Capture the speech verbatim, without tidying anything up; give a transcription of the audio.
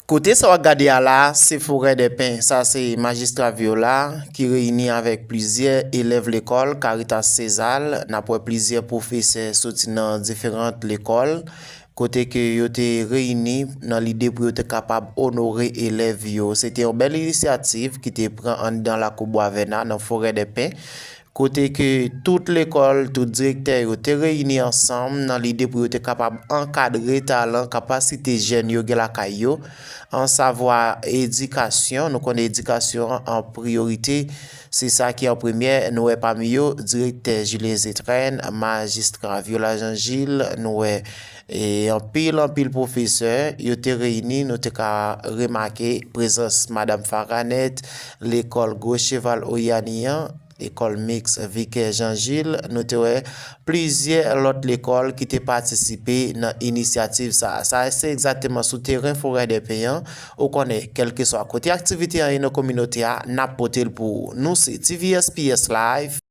Kote sa w ap gade a la, se Forèdèpen. Sa se Majistra Viola ki reyini avèk plizyè elèv lekòl Caritas Sezal. N ap wè plizyè pwofesè soti nan diferan lekòl, kote ke yo te reyini nan lide pou yo te kapab onore elèv yo. Se te yon bèl inisyativ ki te pran anndan lakou Bwavèna nan Forèdèpen, kote ke tout lekòl, tout direktè yo te reyini ansanm nan lide pou yo te kapab ankadre talan, kapasite jèn yo gen lakay yo, ansavwa edikasyon. Nou konnen edikasyon an priyorite, se sa ki an premyè. Nou wè pami yo direktè Julien Zétren, majistra Viola Jean Gilles, nou wè e anpil, anpil pwofesè, yo te reyini, nou te ka remake prezans Madanm Faranèt, lekòl Gwo Cheval Oyani an, lekòl miks Vikè Jean Gilles, nou te wè plizyè lòt lekòl ki te patisipe nan inisyativ sa a. Sa a se egzakteman sou teren Forèdèpen an. Ou konnen, kèlkeswa kote aktivite an ye nan kominote a, n ap pote l pou ou. Nou se T V S P S Live.